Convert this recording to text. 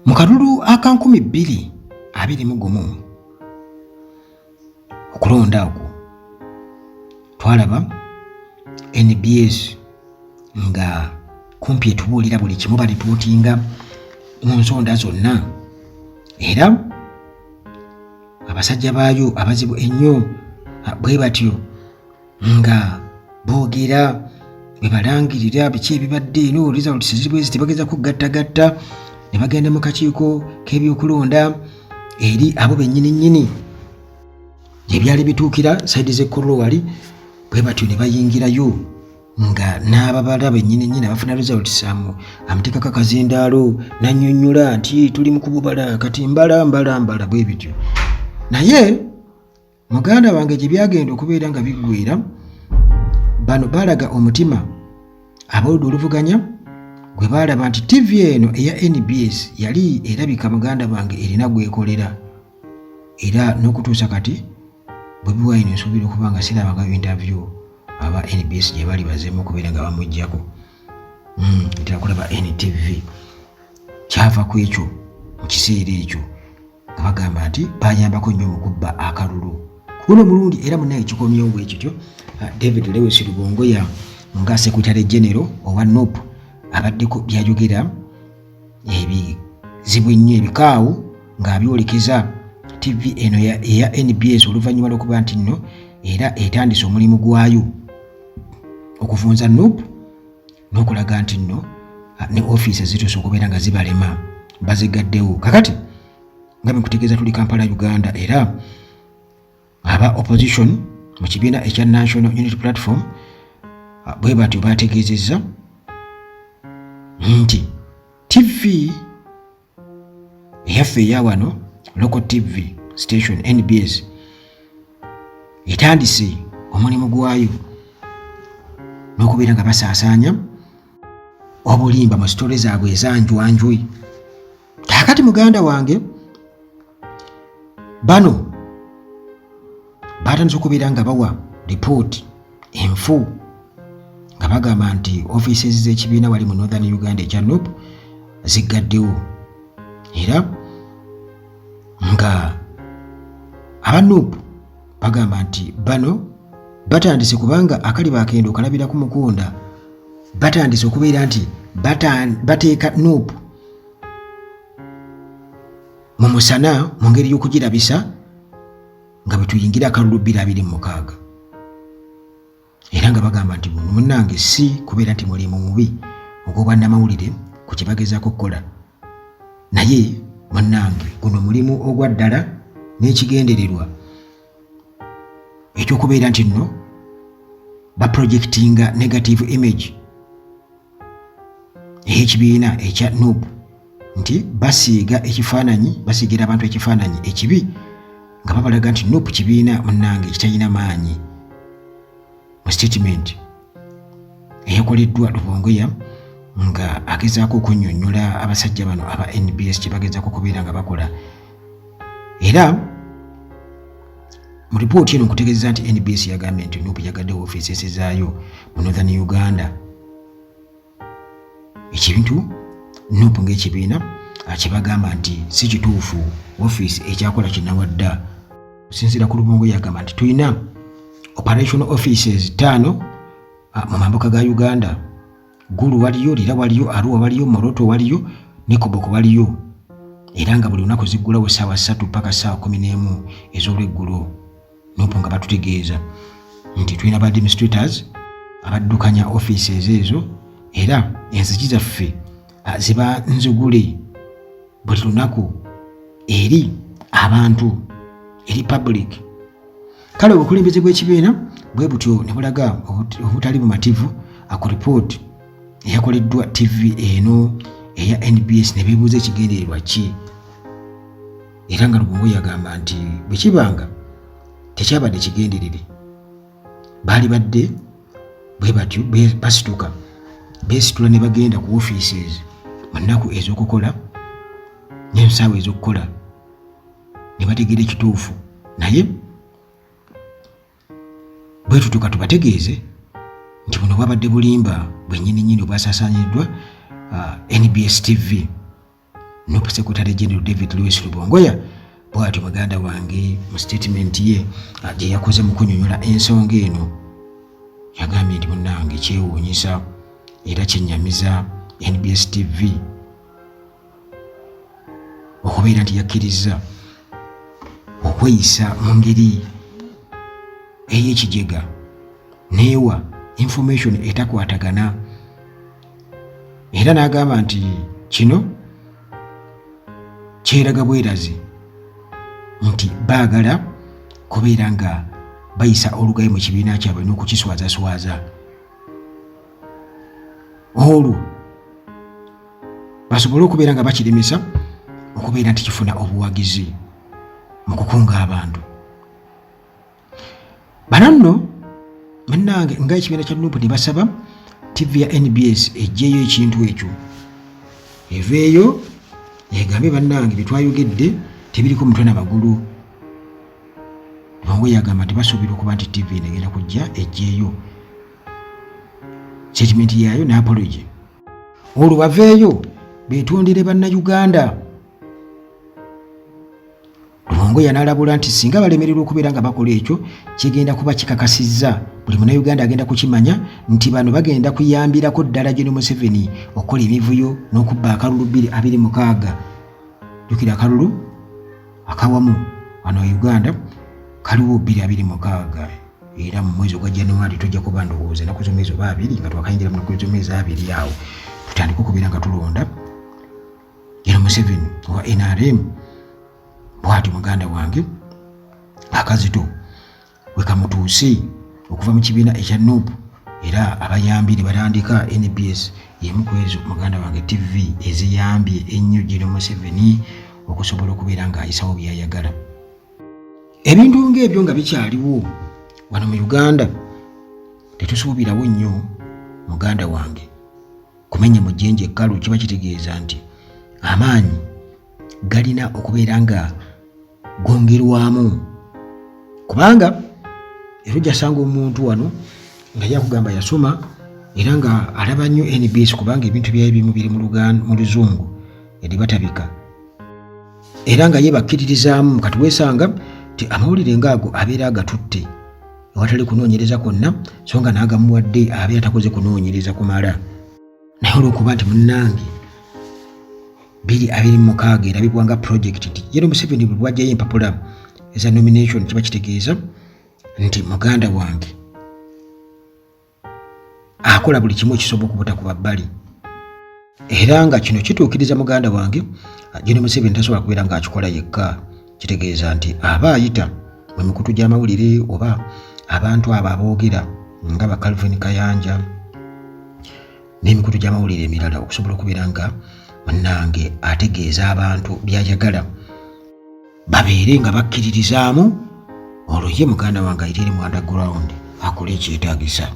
Mu kalulu aka 2021, okulonda okwo twalaba NBS nga kumpi etubuulira buli kimu, balipootinga mu nsonda zonna, era abasajja baayo abazibu ennyo bwe batyo nga boogera bwe balangirira biki ebibadde eno, results ziri bwezi, tebageza kugattagatta ne bagenda mu kakiiko k'ebyokulonda eri abo bennyini nnyini gye byali bituukira side z'e Kololo wali, bwe batyo ne bayingirayo nga n'ababala bennyini nnyini abafuna results amuteekako akazindaalo n'annyonnyola nti tuli mu kububala kati, mbala mbala mbala bwe bityo. Naye muganda wange, gye byagenda okubeera nga biggwera, bano baalaga omutima aboludda oluvuganya gwe baalaba nti TV eno eya NBS yali erabika, muganda wange, erina gwekolera. Era n'okutuusa kati Bobi Wine nsuubira okuba nga sirabangayo interview aba NBS gye bali bazeemu okubeera nga bamuggyako. Ntera kulaba NTV. Kyava ku ekyo mu kiseera ekyo nga bagamba nti bayambako nnyo mu kubba akalulu kuno omulundi. Era munnaye kikomyewo bwe kityo. David Lewis Rubongoya nga Secretary General owa NUP abaddeko byayogera ebizibu ennyo ebikaawu ng'abyolekeza TV eno eya NBS, oluvannyuma lw'okuba nti nno era etandise omulimu gwayo okuvunza NUP n'okulaga nti nno ne ofiisi zituuse okubeera nga zibalema, bazigaddewo. Kakati nga bwe tuli Kampala, Uganda, era aba opposition mu kibiina ekya National Unity Platform bwe batyo bategeezezza nti TV eyaffe eya wano, local TV station NBS, etandise omulimu gwayo n'okubeera nga basaasaanya obulimba mu story zaabwe ezanjwanjwe. Kaakati muganda wange, bano batandise okubeera nga bawa ripooti enfu nga bagamba nti offices z'ekibiina wali mu Northern Uganda ekya NUP ziggaddewo, era nga aba NUP bagamba nti bano batandise, kubanga akali bakenda okalabira ku mukonda, batandise okubeera nti bateeka NUP mu musana mu ngeri y'okugirabisa nga bwe tuyingira akalulu 2026. Era nga bagamba nti buno munnange si kubeera nti mulimu mubi ogw'obwannamawulire ku kye bagezaako okukola, naye munnange guno mulimu ogwa ddala n'ekigendererwa ekyokubeera nti nno baprojectinga negative image ey'ekibiina ekya NUP, nti basiiga ekifaananyi, basiigira abantu ekifaananyi ekibi nga babalaga nti NUP kibiina munnange kitalina maanyi. Mu statement eyakoleddwa Rubongoya nga agezaako okunnyonnyola abasajja bano aba NBS kye bagezaako okubeera nga bakola, era mu ripooti eno nkutegeeza nti NBS yagambye nti NUP yagaddewo ofiisi zaayo mu Northern Uganda, ekintu NUP ng'ekibiina kyebagamba nti si kituufu. Ofiisi ekyakola kinawadda. Okusinziira ku Rubongoya, yagamba nti tulina operational offices ttaano mu mambuka ga Uganda: Gulu waliyo, Lira waliyo, Arua waliyo, Moroto waliyo ne Koboko waliyo, era nga buli lunaku ziggulawo ssaawa 3 paka ssaawa 11 ez'olweggulo. NUP nga batutegeeza nti tulina ba administrators abaddukanya offices ezo, era enzigi zaffe ziba nzigule buli lunaku eri abantu, eri public. Kale obukulembeze bw'ekibiina bwe butyo ne bulaga obutali bumativu ku ripooti eyakoleddwa TV eno eya NBS, ne beebuuza ekigendererwa ki. Era nga Rubongoya yagamba nti bwe kibanga tekyabadde kigenderere, baali badde bwe batyo basituka beesitula ne bagenda ku offices mu nnaku ez'okukola n'ensaawa ez'okukola ne bategeera ekituufu. Naye bwe tutuuka tubategeeze nti buno bwabadde bulimba bwennyini nnyini obwasaasaanyiddwa NBS TV. NUP Secretary General David Lewis Rubongoya bw'atyo muganda wange mu sitatimenti ye gye yakoze mu kunyonyola ensonga eno yagambye nti munnange kyewuunyisa era kyennyamiza NBS TV okubeera nti yakkirizza okweyisa mu ngeri ey'ekijega neewa information etakwatagana era n'agamba nti kino kyeraga bwerazi nti baagala kubeera nga bayisa olugaye mu kibiina kyabwe n'okukiswazaswaza olwo basobole okubeera nga bakiremesa okubeera nti kifuna obuwagizi mu kukunga abantu. Bano nno munnange nga ekibiina kya Nup ne basaba TV ya NBS ejjeeyo ekintu ekyo, eveeyo egambe bannange bye twayogedde tebiriko mutwe na magulu. Lubongo yagamba nti basuubira okuba nti TV eno egenda kujja ejjeeyo statement yaayo ne apology, olwo baveeyo beetondere Bannayuganda. Lubongoya n'alabula nti singa balemererwa okubeera nga bakola ekyo, kigenda kuba kikakasizza buli Munnayuganda agenda kukimanya nti bano bagenda kuyambirako ddala Gen Museveni okukola emivuyo n'okubba akalulu 2026. Jjukira akalulu akawamu wano e Uganda kaliwo 2026, era mu mwezi ogwa January tujja kuba ndowooza ennaku z'omwezi oba 2 nga twakayingira mu nnaku z'omwezi 2 awo tutandike okubeera nga tulonda Gen Museveni owa NRM. Bw'atyo muganda wange akazito we kamutuuse okuva mu kibiina ekya NUP, era abayambi ne batandika NBS y'emu ku ezo muganda wange TV eziyambye ennyo Gen Museveni okusobola okubeera ng'ayisawo by'ayagala. Ebintu ng'ebyo nga bikyaliwo wano mu Uganda, tetusuubirawo nnyo muganda wange kumenya mu jjenje ekkalu. Kiba kitegeeza nti amaanyi galina okubeera nga gongerwamu, kubanga era ojja sanga omuntu wano nga yakugamba yasoma era nga alaba nnyo NBS, kubanga ebintu byayo ebimu biri mu Luzungu yadde batabika, era nga ye bakkiririzaamu. Kati weesanga nti amawulire ng'ago abeera agatutte awatali kunoonyereza kwonna, so nga n'agamuwadde abeera takoze kunoonyereza kumala. Naye olw'okuba nti munnange 2026 erabibwa nga project nti Gen Museveni bwe bwajjayo empapula eza nomination, kiba kitegeeza nti muganda wange akola buli kimu ekisoboka obutakuba bbali, era nga kino kituukiriza muganda wange Gen Museveni tasobola kubeera ng'akikola yekka. Kitegeeza nti aba ayita mu mikutu gy'amawulire oba abantu abo aboogera nga ba Calvin Kayanja n'emikutu gy'amawulire emirala okusobola okubeera nga munnange ategeeza abantu by'ayagala babeere nga bakkiririzaamu, olwo ye muganda wange ayite eri mu underground akole ekyetaagisa.